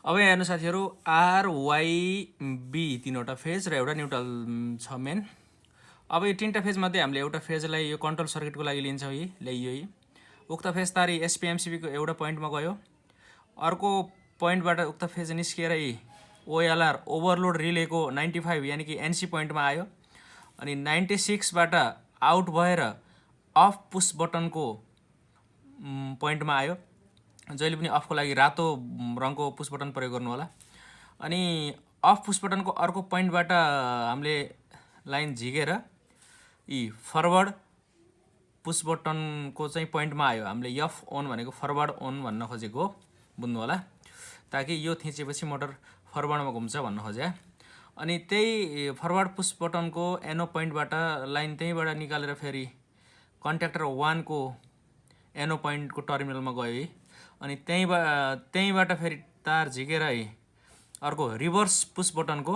अब यहाँ हेर्नु साथीहरू आर वाई बी तीनवटा फेज र एउटा न्युट्रल छ मेन। अब यो तीनटा फेज मध्ये हामीले एउटा फेजलाई यो कन्ट्रोल सर्किटको लागि लिन्छौँ। ल्याइयो उक्त फेज तार एसपिएमसीबी को एउटा पोइन्टमा गयो, अर्को पोइन्टबाट उक्त फेज निस्किएर ओएलआर ओभरलोड रिलेको 95 यानी कि एनसी पोइन्टमा आयो, अनि 96 बाट आउट भएर अफ पुश बटनको पोइन्टमा आयो। जहिले पनि अफको लागि रातो रङको पुश बटन प्रयोग गर्नु होला। अनि अफ पुश बटनको अर्को पोइन्टबाट हामीले लाइन झिकेर फरवर्ड पुश बटनको चाहिँ पोइन्टमा आयो। हामीले एफ ओन भनेको फरवर्ड ओन भन्न खोजेको हो, बुझ्नु होला, ताकि यो थिचेपछि मोटर फरवर्डमा घुम्छ भन्न खोजे। अनि त्यही फरवर्ड पुश बटनको एनो पोइन्टबाट लाइन त्यहीबाट निकालेर फेरि कन्ट्याक्टर 1 को एनो पोइन्टको टर्मिनलमा गयो। अनि त्यहीबाट फेरि तार झिकेर अर्को रिभर्स पुश बटनको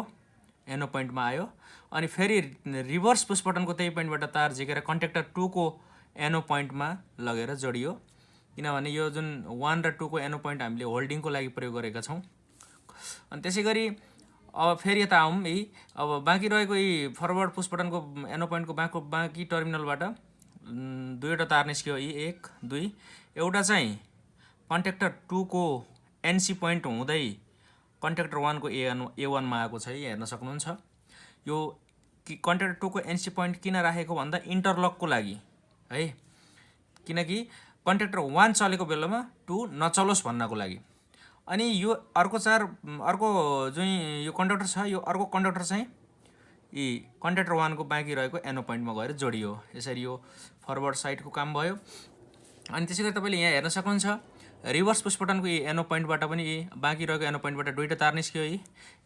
एनो पोइन्टमा आयो। अनि फेरि रिभर्स पुश बटनको त्यही पोइन्टबाट तार झिकेर कन्ट्याक्टर 2 को एनो पोइन्टमा लगेर जोडियो, किनभने यो जुन 1 र 2 को एनो पोइन्ट हामीले होल्डिङको लागि प्रयोग गरेका छौँ। अनि त्यसै गरी अब फेरि यता आउँ। अब बाँकी रहेको फरवर्ड पुश बटनको एनो पोइन्टको बाँकी टर्मिनलबाट दुईवटा तार निस्क्यो, 1 2। एउटा चाहिँ कन्ट्याक्टर 2 को एनसी पोइन्ट हुँदै कन्ट्याक्टर 1 को A1 मा आएको छ। हेर्न सक्नुहुन्छ। यो कन्ट्याक्टर 2 को एनसी पोइन्ट किन राखेको भन्दा इन्टरलकको लागि है, किनकि कन्ट्याक्टर 1 चलेको बेलामा 2 नचलोस् भन्नको लागि। अनि यो अर्को जुन यो कन्डक्टर छ, यो अर्को कन्डक्टर चाहिँ कन्ट्याक्टर 1 को बाँकी रहेको एनो पोइन्टमा गएर जोडियो। यसरी यो फरवर्ड साइडको काम भयो। अनि त्यसै गरी तपाईँले यहाँ हेर्न सक्नुहुन्छ रिभर्स पुश बटनको एनो पोइन्टबाट पनि बाँकी रहेको एनो पोइन्टबाट दुईवटा तार निस्क्यो।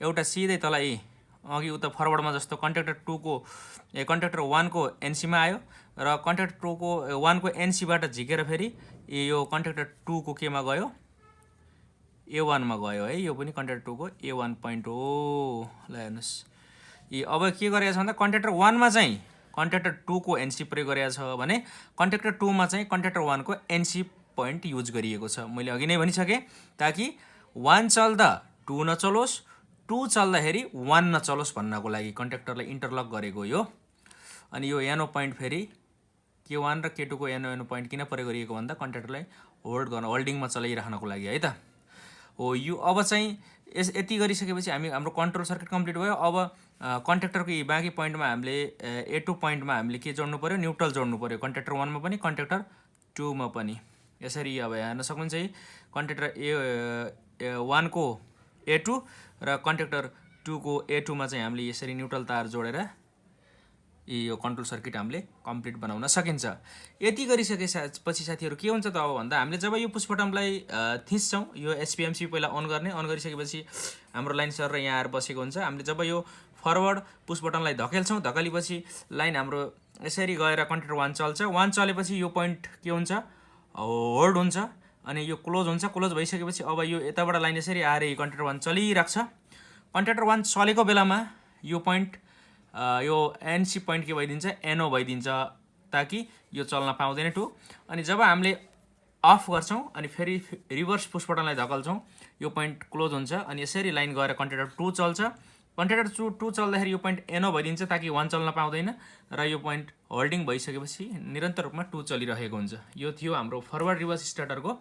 एउटा सिधै तल अघि उता फरवर्डमा जस्तो कन्ट्याक्टर 2 को कन्ट्याक्टर 1 को एनसीमा आयो, र कन्ट्याक्टर 2 को 1 को एनसीबाट झिकेर फेरि यो कन्ट्याक्टर 2 को केमा गयो, A1 मा गयो है। यो पनि कन्ट्याक्टर 2 को A1 पोइन्ट हो। ल हेर्नुहोस्, अब के गरेको छ भन्दा कन्ट्याक्टर 1 मा चाहिँ कन्ट्याक्टर 2 को एनसी प्रयोग गरेको छ भने कन्ट्याक्टर 2 मा चाहिँ कन्ट्याक्टर 1 को एनसी पोइन्ट युज गरिएको छ। मैले अघि नै भनिसकेँ, ताकि 1 चल्दा 2 नचलोस्, 2 चल्दाखेरि 1 नचलोस् भन्नको लागि कन्ट्याक्टरलाई इन्टरलक गरेको यो। अनि यो एनो पोइन्ट फेरि K1 र K2 को एनो पोइन्ट किन प्रयोग गरिएको भन्दा कन्ट्याक्टरलाई होल्डिङमा चलाइराख्नको लागि है त हो। यो अब चाहिँ यति गरिसकेपछि हाम्रो कन्ट्रोल सर्किट कम्प्लिट भयो। अब कन्ट्याक्टरको बाँकी पोइन्टमा हामीले A2 पोइन्टमा हामीले के जोड्नु पर्यो, न्युट्रल जोड्नु पर्यो, कन्ट्याक्टर 1 मा पनि कन्ट्याक्टर 2 मा पनि। यसरी अब हेर्न सक्नुहुन्छ कन्ट्याक्टर A1 को A2 र कन्ट्याक्टर 2 को A2 मा चाहिँ हामीले यसरी न्युट्रल तार जोडेर यो कन्ट्रोल सर्किट हामीले कम्प्लिट बनाउन सकिन्छ। यति गरिसकेपछि साथीहरू के हुन्छ त अब भन्दा हामीले जब यो पुश बटनलाई थिच्छौँ, यो एसपिएमसी पहिला अन गरिसकेपछि हाम्रो लाइन सर यहाँ आएर बसेको हुन्छ। हामीले जब यो फरवर्ड पुश बटनलाई धकेल्छौँ, धकेलेपछि लाइन हाम्रो यसरी गएर कन्ट्याक्टर 1 चल्छ। 1 चलेपछि यो पोइन्ट के हुन्छ, होल्ड हुन्छ। अनि यो क्लोज हुन्छ। क्लोज भइसकेपछि अब यो यताबाट लाइन यसरी आएर कन्ट्याक्टर 1 चलिरहेको छ। कन्ट्याक्टर 1 चलेको बेलामा यो पोइन्ट यो एनसी पोइन्ट के भइदिन्छ, एनो भइदिन्छ, ताकि यो चल्न पाउँदैन 2। अनि जब हामीले अफ गर्छौँ अनि फेरि रिभर्स पुश बटनलाई धकल्छौँ, यो पोइन्ट क्लोज हुन्छ। अनि यसरी लाइन गएर कन्ट्याक्टर 2 चल्छ। कन्ट्याक्टर 2 चल्दाखेरि यो पोइन्ट एनो भइदिन्छ, ताकि 1 चल्न पाउँदैन, र यो पोइन्ट होल्डिङ भइसकेपछि निरन्तर रूपमा 2 चलिरहेको हुन्छ। यो थियो हाम्रो फरवर्ड रिभर्स स्टार्टरको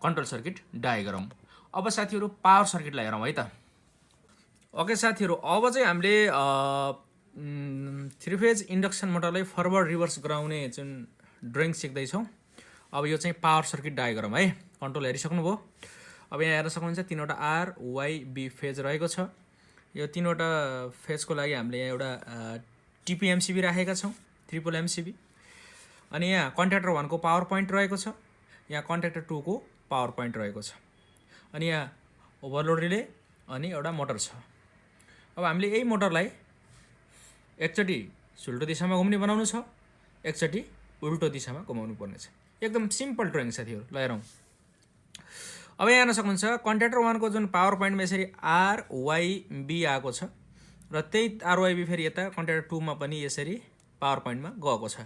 कन्ट्रोल सर्किट डायग्राम। अब साथीहरू पावर सर्किटलाई हेरौँ है त। ओके साथीहरू, अब चाहिँ हामीले 3 फेज इन्डक्सन मोटरलाई फरवर्ड रिभर्स गराउने जुन ड्रइङ सिक्दैछौँ। अब यो चाहिँ पावर सर्किट डायग्राम है। कन्ट्रोल हेरिसक्नुभयो। अब यहाँ हेर्न सक्नुहुन्छ तीनवटा आर वाई बी फेज रहेको छ। यो तीनवटा फेजको लागि हामीले यहाँ एउटा टिपिएमसिबी राखेका छौँ, ट्रिपल एमसिबी। अनि यहाँ कन्ट्याक्टर 1 को पावर पोइन्ट रहेको छ, यहाँ कन्ट्याक्टर 2 को पावर पोइन्ट रहेको छ। अनि यहाँ ओभरलोड रिले अनि एउटा मोटर छ। अब हामीले यही मोटरलाई एकचोटि सुल्टो दिशामा घुम्ने बनाउनु छ, एकचोटि उल्टो दिशामा घुमाउनु पर्ने छ। एकदम सिम्पल ड्रइङ साथीहरू। ल हेरौँ। अब यहाँ हेर्न सक्नुहुन्छ कन्ट्याक्टर 1 को जुन पावर पोइन्टमा यसरी आर वाई बी आएको छ, र त्यही आर वाई बी फेरि यता कन्ट्याक्टर 2 मा पनि यसरी पावर पोइन्टमा गएको छ।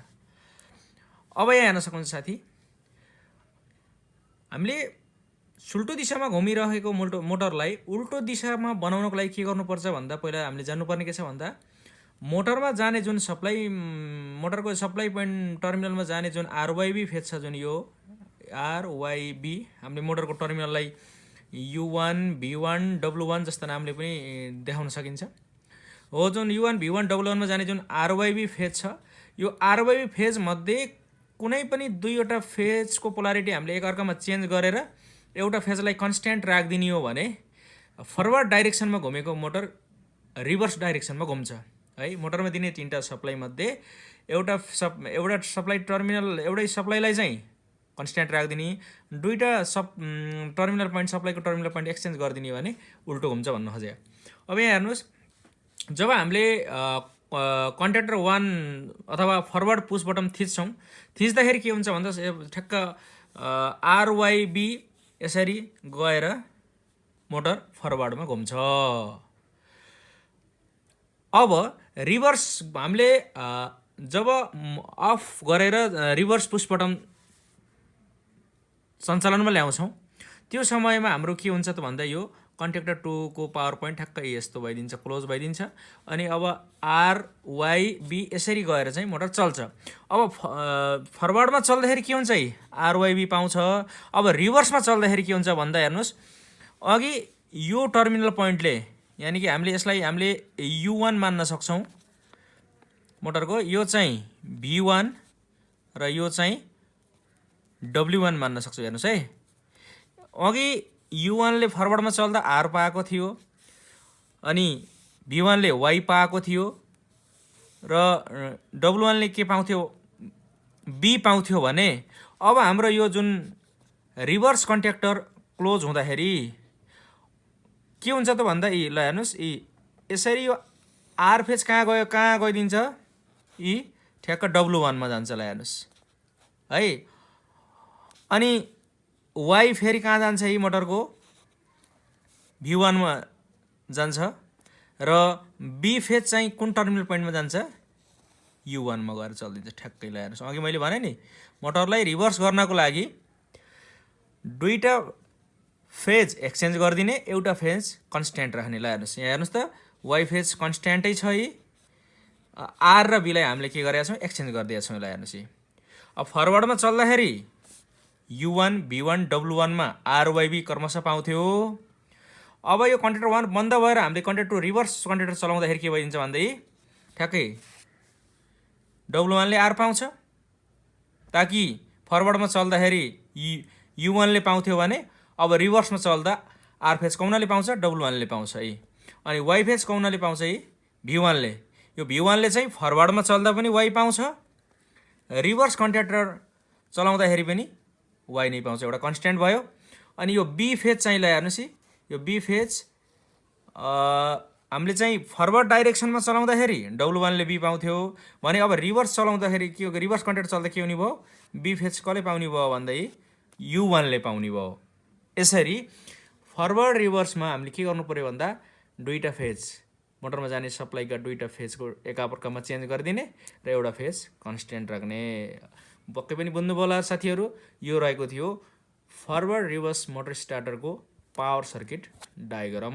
अब यहाँ हेर्न सक्नुहुन्छ साथी, हामीले सुल्टो दिशामा घुमिरहेको मोटरलाई उल्टो दिशामा बनाउनको लागि के गर्नुपर्छ भन्दा पहिला हामीले जान्नुपर्ने के छ भन्दा मोटरमा जाने जुन मोटरको सप्लाई पोइन्ट टर्मिनलमा जाने जुन आरवाइबी फेज छ जुन यो आरवाइबी हामीले मोटरको टर्मिनललाई U1 V1 W1 जस्ता नामले पनि देखाउन सकिन्छ हो। जुन U1 V1 W1 मा जाने जुन आरवाइबी फेज छ यो आरवाइबी फेज मध्ये कुनै पनि दुईवटा फेजको पोलारिटी हामीले एकअर्कामा चेन्ज गरेर एउटा फेजलाई कन्स्ट्यान्ट राखिदिने हो भने फरवर्ड डाइरेक्सनमा घुमेको मोटर रिभर्स डाइरेक्सनमा घुम्छ है। मोटरमा दिने तीनटा सप्लाई मध्ये एउटा सप्लाई टर्मिनल एउटै सप्लाईलाई चाहिँ कन्स्ट्यान्ट राखिदिने, दुईटा टर्मिनल पोइन्ट सप्लाईको टर्मिनल पोइन्ट एक्सचेन्ज गरिदिने हो भने उल्टो घुम्छ भन्नु खोजेँ। अब यहाँ हेर्नुहोस्, जब हामीले कन्ट्याक्टर 1 अथवा फरवर्ड पुस बटन थिच्दाखेरि के हुन्छ भन्दा ठ्याक्क आरवाइबी यसरी गएर मोटर फरवर्डमा घुम्छ। अब रिभर्स हामीले जब अफ गरेर रिभर्स पुस बटन सञ्चालनमा ल्याउँछौँ त्यो समयमा हाम्रो के हुन्छ त भन्दा यो कन्ट्याक्टर 2 को पावर पोइन्ट ठ्याक्कै यस्तो भइदिन्छ, क्लोज भइदिन्छ अनि अब आरवाइबी यसरी गएर चाहिँ मोटर चल्छ। अब फरवर्डमा चल्दाखेरि के हुन्छ आरवाइबी पाउँछ। अब रिभर्समा चल्दाखेरि के हुन्छ भन्दा हेर्नुहोस्, अघि यो टर्मिनल पोइन्टले यानि कि हामीले U1 मान्न सक्छौँ मोटरको, यो चाहिँ V1 र यो चाहिँ W1 मान्न सक्छौँ। हेर्नुहोस् है, अघि U1 ले फरवर्डमा चल्दा R पाएको थियो अनि V1 ले Y पाएको थियो र W1 ले के पाउँथ्यो B पाउँथ्यो भने अब हाम्रो यो जुन रिभर्स कन्ट्याक्टर क्लोज हुँदाखेरि के हुन्छ त भन्दा ल हेर्नुहोस्, यसरी यो R फेज कहाँ गइदिन्छ, ठ्याक्क W1 मा जान्छ। ल हेर्नुहोस् है, अनि Y फेरि कहाँ जान्छ, मोटरको V1 मा जान्छ र B फेज चाहिँ कुन टर्मिनल पोइन्टमा जान्छ, U1 मा गएर चल्दिन्छ ठ्याक्कै। ल हेर्नुहोस्, अघि मैले भने नि मोटरलाई रिभर्स गर्नको लागि दुईटा फेज एक्सचेन्ज गरिदिने, एउटा फेज कन्स्ट्यान्ट राख्ने। ल हेर्नुहोस्, यहाँ हेर्नुहोस् त Y फेज कन्स्ट्यान्टै छ, R र B लाई हामीले के गरेका छौँ, एक्सचेन्ज गरिदिएका छौँ। ल हेर्नुहोस्, अब फरवर्डमा चल्दाखेरि U1 V1 W1 मा आरवाइबी क्रमशः पाउँथ्यो। अब यो कन्ट्याक्टर 1 बन्द भएर हामीले कन्ट्याक्टर रिभर्स कन्ट्याक्टर चलाउँदाखेरि के भइदिन्छ भन्दै ठ्याक्कै W1 ले R पाउँछ, ताकि फरवर्डमा चल्दाखेरि U1 ले पाउँथ्यो भने अब रिभर्समा चल्दा R फेज कौनले पाउँछ, W1 ले पाउँछ है। अनि Y फेज कौनले पाउँछ, V1 ले। यो V1 ले चाहिँ फरवर्डमा चल्दा पनि Y पाउँछ, रिभर्स कन्ट्याक्टर चलाउँदाखेरि पनि Y नै पाउँछ, एउटा कन्स्ट्यान्ट भयो। अनि यो B फेज चाहिँ ल हेर्नुहोस्, यो B फेज हामीले चाहिँ फरवर्ड डाइरेक्सनमा चलाउँदाखेरि W1 ले B पाउँथ्यो भने अब रिभर्स चलाउँदाखेरि के हो, रिभर्स कन्ट्याक्टर चल्दा के हुने भयो, B फेज कसले पाउने भयो भन्दै U1 ले पाउने भयो। यसरी फरवर्ड रिभर्समा हामीले के गर्नु पर्यो भन्दा दुईटा फेज मोटरमा जाने सप्लाईका दुईटा फेजको एकाअर्कामा चेन्ज गरिदिने र एउटा फेज कन्स्ट्यान्ट राख्ने। पक्कै पनि बुझ्नुभयो होला साथीहरू, यो रहेको थियो फरवर्ड रिभर्स मोटर स्टार्टरको पावर सर्किट डायग्राम।